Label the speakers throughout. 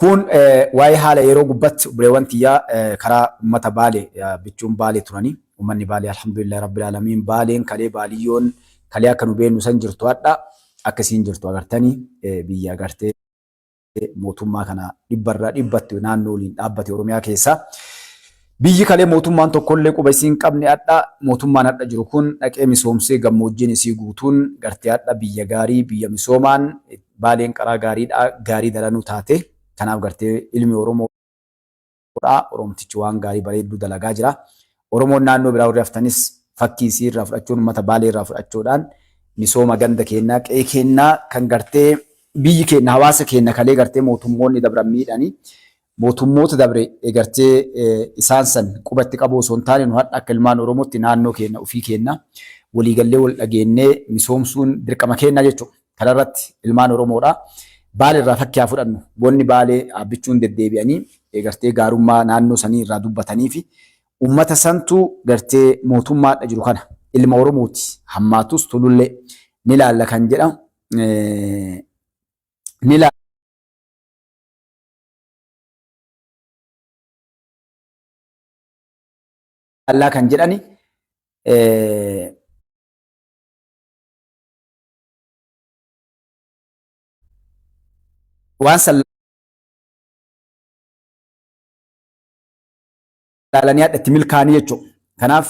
Speaker 1: Kun waa'ee haala yeroo gubbatti obboleewwan tiyyaa karaa ummata Baalee bichuun Baalee turanii ummanni Baalee alhamdulillah rabbil aalamiin Baaleen kalee Baaliyyoon kalee akka nu beennu san jirtu hadha akka isiin jirtu agartanii biyya agartee mootummaa kana dhibbarraa dhibbatti naannoo waliin dhaabbate Oromiyaa keessaa. Biyyi kalee mootummaan tokkollee quba isiin qabne hadha mootummaan hadha jiru kun dhaqee misoomsee gammoojjiin isii guutuun gartee hadha biyya gaarii biyya misoomaan Baaleen qaraa gaariidha gaarii daranuu taate kanaaf gartee ilmi Oromoodha Oromtichi waan gaarii bareedduu dalagaa jira. Oromoon naannoo biraa warri haftanis fakkii isii irraa fudhachuun uummata Baalee irraa fudhachuudhaan misooma ganda keennaa qe'ee keennaa kan gartee biyyi keenna hawaasa keenna kalee gartee mootummoonni dabran miidhanii mootummoota dabre gartee isaan san quba itti qabuu osoo hin taane nu hadha akka ilmaan Oromootti naannoo keenna ofii keenna waliigallee wal dhageennee misoomsuun dirqama keenna jechuudha. Kanarratti ilmaan Oromoodha. Baale irraa fakkii haa fudhannu. Wanni Baalee Abbichuun deddeebi'anii gartee gaarummaa naannoo sanii irraa dubbatanii fi ummata santu gartee mootummaadha jiru kana ilma Oromooti hammaatus tolullee ni laalla kan jedhamu ni laallaa kan jedhani waan san laalanii hadha itti milkaa'anii jechuudha. Kanaaf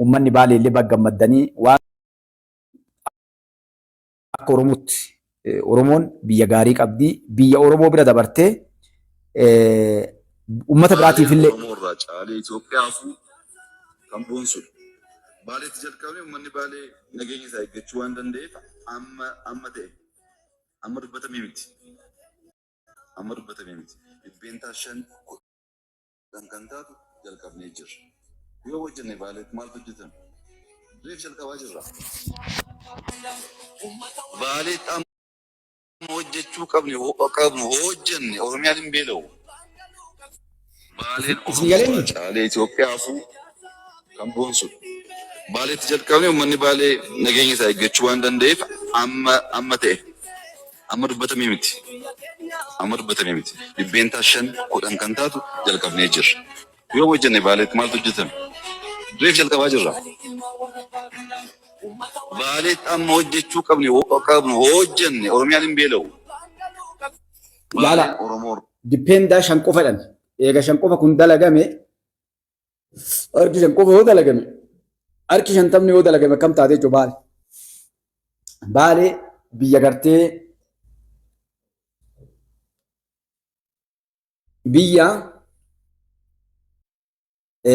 Speaker 1: uummanni Baalee illee baga gammaddanii waan akka Oromootti Oromoon biyya gaarii qabdi. Biyya Oromoo bira dabartee uummata biraatiif
Speaker 2: Baaleen
Speaker 1: illee
Speaker 2: Oromoo irraa caalee Itoophiyaafuu kan boonsudha. Baaleetti jalqabne uummanni Baalee nageenya isaa eeggachuu waan danda'eef amma amma ta'e amma dubbatamee miti. Amma dubbatamee miti. 5% 10 kan taatu jalqabnee jirra. Yoo hojjenne Baaleetti maaltu hojjetame? Reef jalqabaa jirra. Baaleetti amma hojjechuu qabne qabnu hojjenne Oromiyaan hin beela'u. Baaleen
Speaker 1: isin
Speaker 2: Oromoo
Speaker 1: galeenyi
Speaker 2: irraa caalee Itoophiyaafuu kan boonsudha. Baaleetti jalqabne uummanni Baalee nageenya isaa eeggachuu waan danda'eef amma amma ta'e amma dubbatamee miti. Amma dubbatamee miti. 5% 10 kan taatu jalqabnee jirra. Yoo hojjenne Baaleetti maaltu hojjetame? Reef jalqabaa jirra. Baaleetti amma hojjechuu qabne qabnu hojjenne Oromiyaan hin beela'u.
Speaker 1: Laala
Speaker 2: Baaleen Oromoo
Speaker 1: 5% qofa jedhan. Eega 5 qofa kun dalagame harki 5 qofa yoo dalagame harki 50 yoo dalagame akkam taate jechuudha Baale. Baalee biyya gartee biyya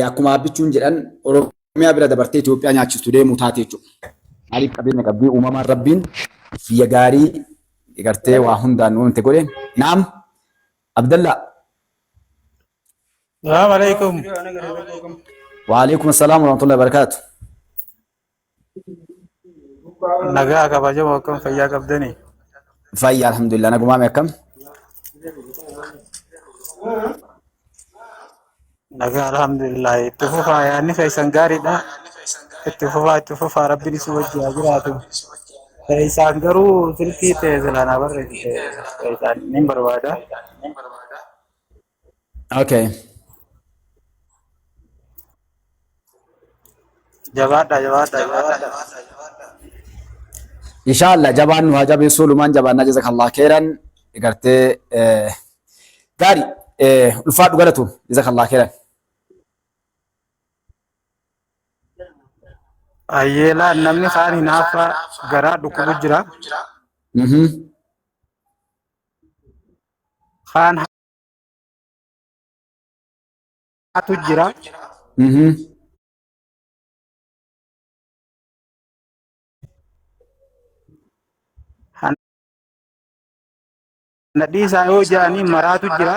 Speaker 1: akkuma Abbichuun jedhan Oromiyaa bira dabartee Itoophiyaa nyaachistu deemuu taate jechuudha. Maaliif qabeenya qabdii uumamaan Rabbiin biyya gaarii gartee waa hundaan uumte godhe. Naam Abdallaa.
Speaker 3: Salaam alaikum.
Speaker 1: Waalaikum assalaam warahmatullahi wabarakatuh.
Speaker 3: Nagaa kabajamoo akkam fayyaa qabdanii?
Speaker 1: Fayya alhamdulillah nagumaame akkam?
Speaker 3: Nagaa alhamdulillah. Itti fufaa yaadni keessan gaariidha. Itti fufaa itti fufaa rabbiin isin wajji haa jiraatu. Isaan garuu silkii ta'e silaa naa barreessite isaan nin barbaada.
Speaker 1: Okay.
Speaker 3: Jabaadha jabaadha jabaadha.
Speaker 1: Inshallah jabaan nu haa jabeessuu lumaan jabaannaa jazakallah khairan gartee gaarii ulfaadhu galatu jazakallah khairan.
Speaker 3: Ayyeelaa namni kaan hinaaffaa garaa dhukkubu jira. Kaan hatu jira. Hana dhiisaa yoo jedhanii maraatu jira.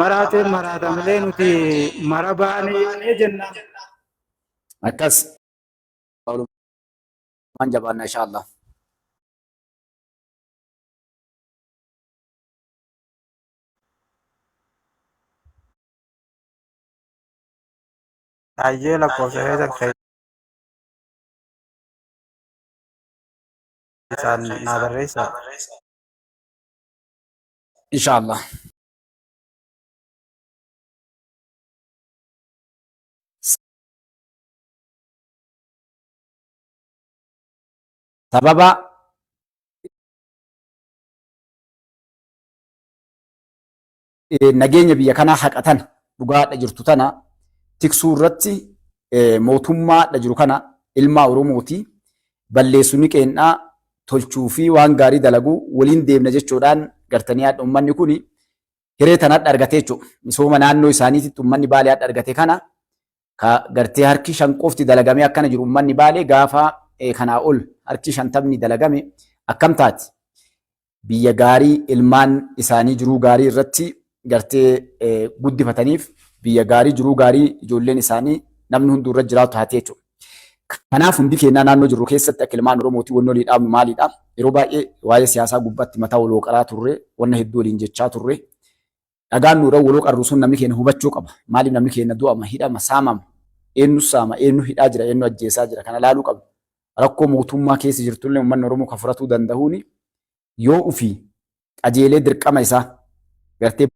Speaker 3: Maraatee maraata malee nuti mara baanee jenna.
Speaker 1: Akkas. Waan jabaanna inshallah.
Speaker 3: Hayyee, lakkoofsa keessan keessaan naa barreessaa.
Speaker 1: Inshaallah. Sababa nageenya biyya kanaa haqa tana dhugaadha jirtu tana tiksuu irratti mootummaadha jiru kana ilmaa Oromooti balleessu ni qeennaa tolchuu fi waan gaarii dalaguu waliin deemna jechuudhaan gartanii haadha uummanni kun hiree tana hadha argate jechuudha. Misooma naannoo isaaniititti uummanni Baalee hadha argate kana ka gartee harki 5 qofti dalagamee akkana jiru uummanni Baalee gaafa kanaa ol harki 50ni dalagame akkam taati? Biyya gaarii ilmaan isaanii jiruu gaarii irratti gartee guddifataniif biyya gaarii jiruu gaarii ijoolleen isaanii namni hunduu irra jiraatu taatee jechuudha. Kanaaf hundi keenyaa naannoo jirru keessatti akka ilmaan Oromootii wanni walii dhaabnu maalidha? Yeroo baay'ee waa'ee siyaasaa gubbaatti mataa wal hooqaraa turre, wanna hedduu waliin jechaa turre. Dhagaan nuura waloo qarru sun namni keenya hubachuu qaba. Maaliif namni keenya du'ama, hidhama, saamama? Eenyu saama, eenyu hidhaa jira, eenyu ajjeesaa jira? Kana laaluu qabna. Rakkoo mootummaa keessa jirtullee uummanni Oromoo kan furatuu danda'uuni yoo ofii qajeelee dirqama isaa gartee